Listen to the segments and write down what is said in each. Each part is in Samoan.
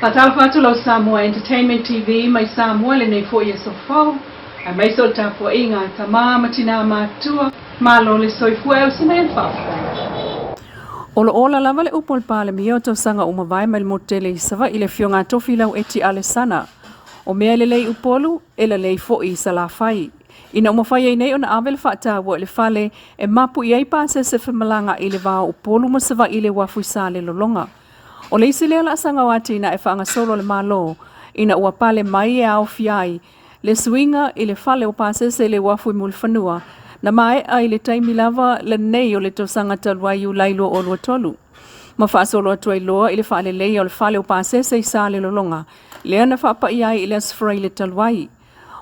Faatalofa atu lau Samoa Entertainment TV mai Samoa i lenei foi aso fou, aemaise o le tapuaiga a tama ma tina matutua, malo le soifua e ausi mai le faafetai. O lo o ola lava le upu a le Palemia o tausaga ua mavae mai le motu tele i Savaii le Afioga a Tofilau Eti Alesana. O mea e lelei i Upolu, e lalei foi i Salafai. Ina ua mafai ai nei ona ave le faataua i le fale e mapu i ai pasese femalagaai i le va o Upolu ma Savaii i le uafu i Salelologa. O le isi lea laasaga o atinae faagasolo a le Malo ina ua pale mai e aofia ai le suiga i le fale o pasese i le uafu i Mulifanua, na maea i le taimi lava lenei o le tausaga talu ai Iulai 2023, ma faasolo atu ai loa i le faaleleia o le fale o pasese i Salelologa, lea na faapaia ai i le Aso Faraile talu ai.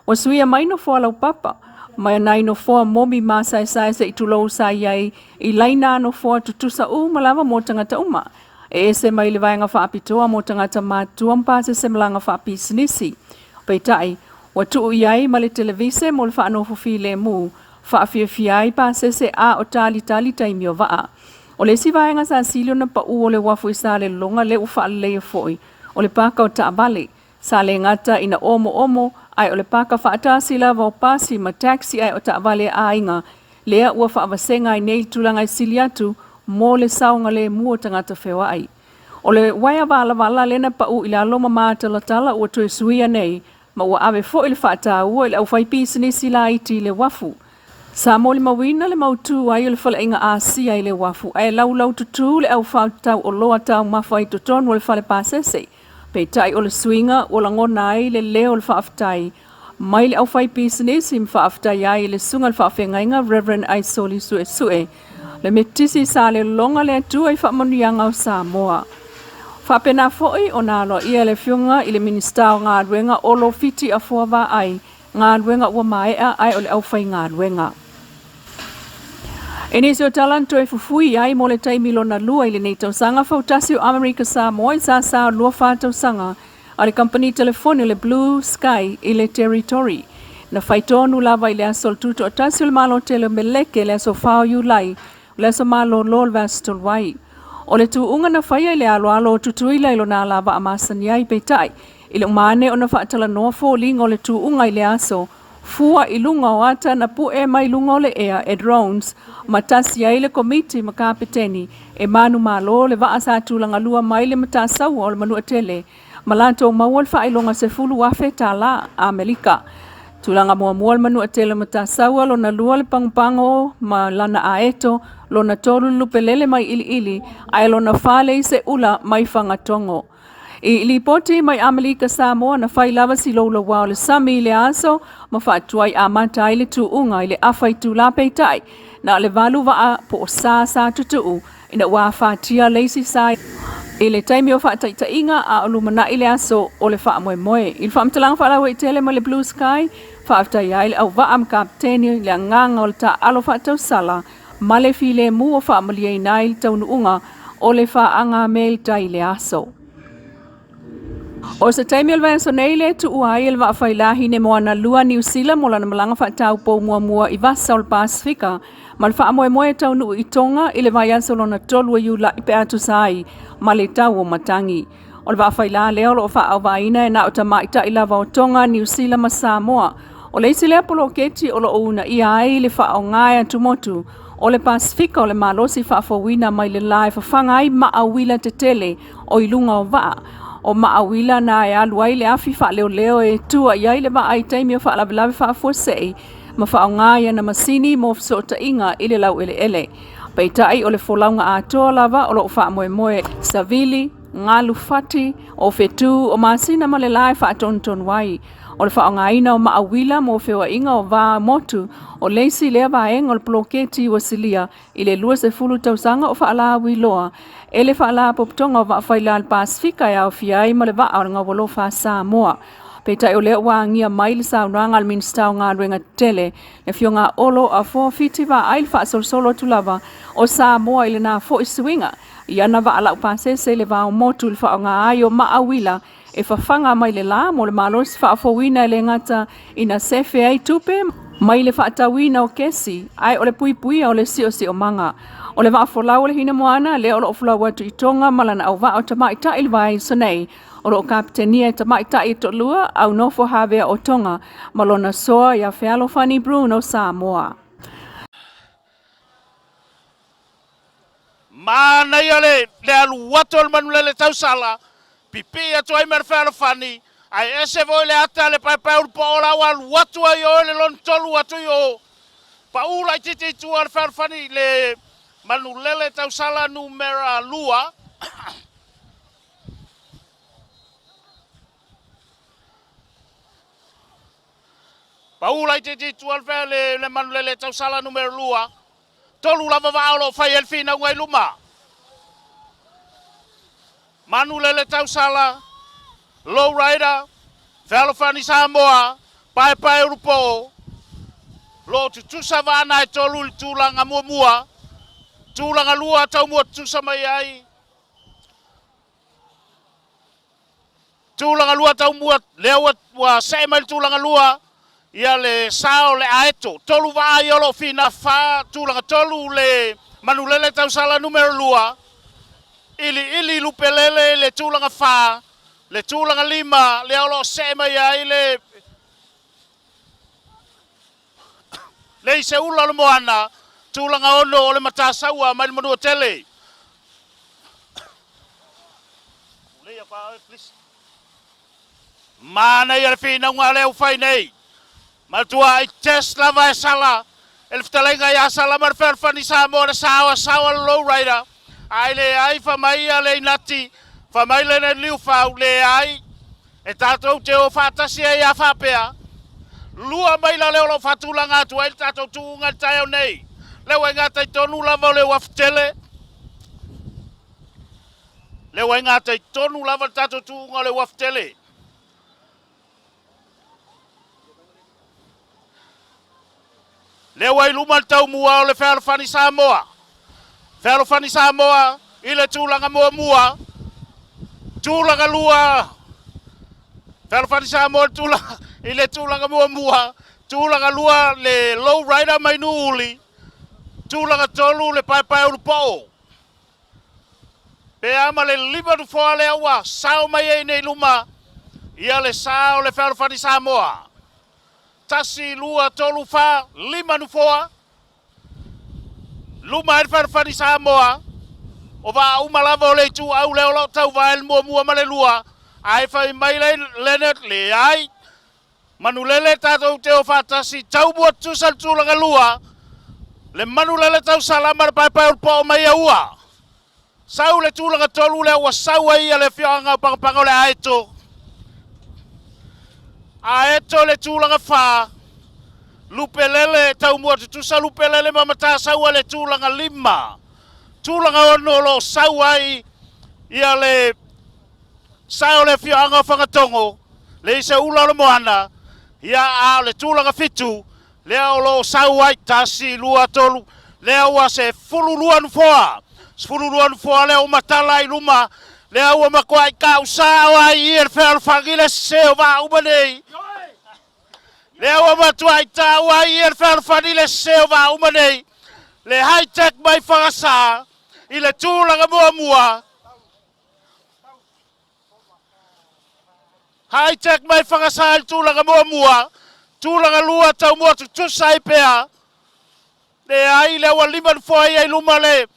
Ua suia mai nofoa laupapa, mai nai nofoa momi masaesae se i tulou sa i ai i laina nofoa tutusa uma lava mo tagata uma, e ese mai le vaega faapitoa mo tagata matutua ma pasese malaga faapisinisi. Peitai, ua tuu i ai ma le televise mo le faanofo filemu, faafiafia ai pasese a o talitali taimi o vaa. O le isi vaega sa sili ona pau o le uafu i Salelologa lea ua faaleleia foi, o le paka o taavale. Sa le gata ina omoomo, ae o le paka faatasi lava o pasi ma taxi ae o taavale a aiga, lea ua faavasega ai nei le tulaga e sili atu mo le saogalemu o tagata feoai. O le uaea valavala lea na pau i lalo ma matalatala ua toe suia nei, ma ua ave foi le faataua i le aufaipisinisi laiti i le uafu. Sa molimauina le mautu ai o le faleaiga Asia i le uafu, ae laulaututū le au faatauoloa taumafa i totonu o le fale pasese. Peitai o le suiga ua lagona ai le leo o le faafetai mai le aufaipisinisi ma faafetai ai i le susuga i le faafeagaiga Rev. Aisoli Suesue, le Metotisi Salelologa le Atua i faamanuiaga o Samoa. Faapena foi ona aloaia le Afioga i le Minisita o Galuega Olo Fiti Afoa Vaai, galuega ua maea ae o le aufaigaluega. I nisi o tala na toe fufui ai mo le taimi lona lua i lenei tausaga fautasi o Amerika Samoa i sasa o 24 tausaga a le kamupani telefoni o le Blue Sky i le Territory. Na fai tonu lava i le aso o le Tutoatasi o le Malo Tele o Meleke le aso 4 o Iulai, o le aso malolo o le vaiaso talu ai. O le tuuga na faia i le aloalo o Tutuila i lona alavaa masani ai, peitai, i le uma ane ona faatalanoa foliga o le tuuga i le aso, fua i luga o ata na pu'e mai luga o le ea e drones ma tasi ai le Komiti ma Kapeteni e manumalo le vaa sa tulagalua mai le Matasaua o le Manuatele ma latou maua le faailoga $10,000 Amelika. Tulaga muamua le Manuatele Matasaua, lona lua le Pagopago ma lana aeto, lona tolu le Lupelele mai Iliili, ae lona fa le Iseula mai Fagatogo. I lipoti mai Amelika Samoa na fai lava si louloua o le sami i le aso ma faatuai amata ai le tuuga i le afa itula, peitai na o le valu vaa po o sa sa tutuu ina ua afatia le isi sa i le taimi o faataitaiga a o lumanai le aso o le faamoemoe. I le faamatalaga faalauaitele mai le Blue Sky, faafetai ai le auvaa ma kapeteni le agaga o le taaalo faatausala ma le filemu o faamalieina ai le taunuuga o le faaga me i le tai i le aso. O se taimi o le vaiaso nei le tuua ai e le vaafailahine Moana Lua Niu Sila mo lana malaga faataupou muamua i vasa o le Pasefika ma le faamoemoe e taunuu i Tonga i le vaiaso lona tolu o Iulai pe a tusa ai ma le tau o matagi. O le vaafailā lea o lo o faaauvaina e na o tamaitai lava o Tonga, Niu Sila ma Samoa. O le isi lea poloketi o lo o uunaia ai le faaaoga e atumotu o le Pasefika o le malosi faafouina mai le la e fafaga ai maa uila tetele o i luga o vaa. O maa uila na e alu ai le afi faaleoleo e tua i ai le vaa i taimi o faalavelave faafuasei ma faaaoga i ana masini mo fesootaiga i le laueleele. Peitai o le folauga atoa lava o lo o faamoemoe savili, galu fati, o fetu, o masina ma le la e faatonutonu ai. O le faaaogaina o maa uila mo feoaiga o va motu o le isi lea vaega o le poloketi ua silia i le 20 tausaga o faalauiloa e le Faalapotopotoga o Vaafaila o le Pasefika e aofia ai ma le vaa o le Gaualofa a Samoa. Peitai o lea ua agia mai le saunoaga a le Minisita o Galuega Tetele, le Afioga a Olo Afoa Fiti Vaai, le faasolosolo atu lava o Samoa i lena foi suiga i ana vaa laupasese i le va o motu i le faaaoga ai o maa uila e fafaga mai le la mo le malosi faafouina e le gata ina sefe ai tupe mai le faatauina o kesi, ae o le puipuia o le siosiomaga. O le vaafolau o le Hinamoana lea o loo folau atu i Tonga ma lana auvaa o tamaitai i le vaiaso nei. O loo kapetenia e tamaitai e toalua au nofo Havea o Tonga ma lona soa ia Fealofani Bruno Samoa. Manaia le le alu atu o le manulele tausala, pipii atu ai ma le fealofani, ae ese foi le ata a le paepaeulupo'o o la ua alu atu ai o le lona tolu atu i o. Pau laitiiti i tua le fealofani le manulele tausala numera 2. Pau laitiiti i tua le, le manulele tausala numera 2. Tolu lava vaa o lo o fai ai le finauga i luma. Manulele tausala, Low Rider, Fealofani Samoa, Paepaeulupo'o, lo o tutusa vaa na e tolu i le tulaga muamua, tulaga lua taumua tutusa mai ai, tulaga lua taumua, lea ua, ua see mai le tulaga lua, ia le sa o le aeto. Tolu vaa ia o lo o fina fa, tulaga tolu le manulele tausala numera 2, iliili lupelele le tulaga 4, le tulaga 5, lea o lo o see mai ai le le iseula o le moana, tulaga 6 o le matasaua mai le manua tele. Manaia le finauga lea ua fai nei. Matua ai test lava e sala e le fetalaiga ia Sala ma le Fealofani Samoa le sao a sao a le Low Rider. Ae leai fai mai ia le inati, fai mai le liufau, leai. E tatou te o faatasi ai a faapea. Lua maila lea o lo o faatulaga atu ai le tatou tuuga i le taeao nei. Lea ua i gatai tonu lava o le uafu tele. Lea ua i gatai tonu lava le tatou tuuga o le uafu tele. Lea ua i luma le taumua o le Fealofani Samoa. Fealofani Samoa i le tulaga muamua, tulaga lua, Fealofani Samoa i le tulaga, i le tulaga muamua, tulaga lua le Low Rider mai Nuuuli, tulaga tolu le Paepaeulupo'o. Pe a ma le lima nofoa lea ua sao mai ai nei luma ia le sa o le Fealofani Samoa. 1, 2, 3, 4, 5 nofoa. Luma ai le Fealofani Samoa. O vaa uma lava o le ituau lea o lo o tauvae le muamua ma le lua. Ae fai mai le Leonard, leai. Manulele tatou te o faatasi, taumua tutusa le tulaga lua. Le manulele tausala ma le paepaeulupo'o mai aua. Sau le tulaga tolu lea ua sau ai ia le afioaga o Pagopago o le Aeto. Aeto le tulaga 4, Lupelele taumua tutusa Lupelele ma Matasaua le tulaga 5. Tulaga 6 o lo o sau ai ia le sa o le afioaga o Fagatogo, le Iseula o le Moana, ia a o le tulaga 7, lea o lo o sau ai, 1, 2, 3, lea ua se 12 nofoa, 12 nofoa lea ua matala i luma, lea ua matuai tausao ai i le fealofani le sese o vaa uma nei. Lea ua matuai taua ai i le fealofani le sese o vaa uma nei. Le high tech mai Fagasa i le tulaga muamua. High tech mai Fagasa i le tulaga muamua, tulaga lua taumua tutusa ai pea. Leai, lea ua lima nofoa ia i luma le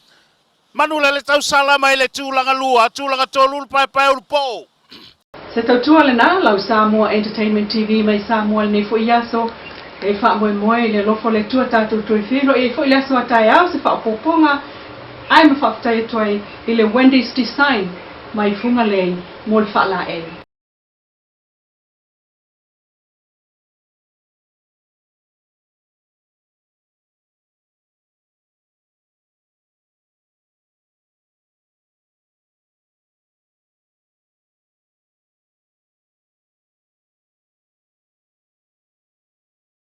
manulele tausala mai le tulaga lua, tulaga tolu le paepaeulupo'o. Se tautua lena, lau Samoa Entertainment TV mai Samoa lenei foi aso e faamoemoe i le alofa o le Atua tatou toe feiloai ai foi le aso a taeao se faaopoopoga ae ma faafetai atu ai i le Wendy's Design mai Fugalei mo le faalaei.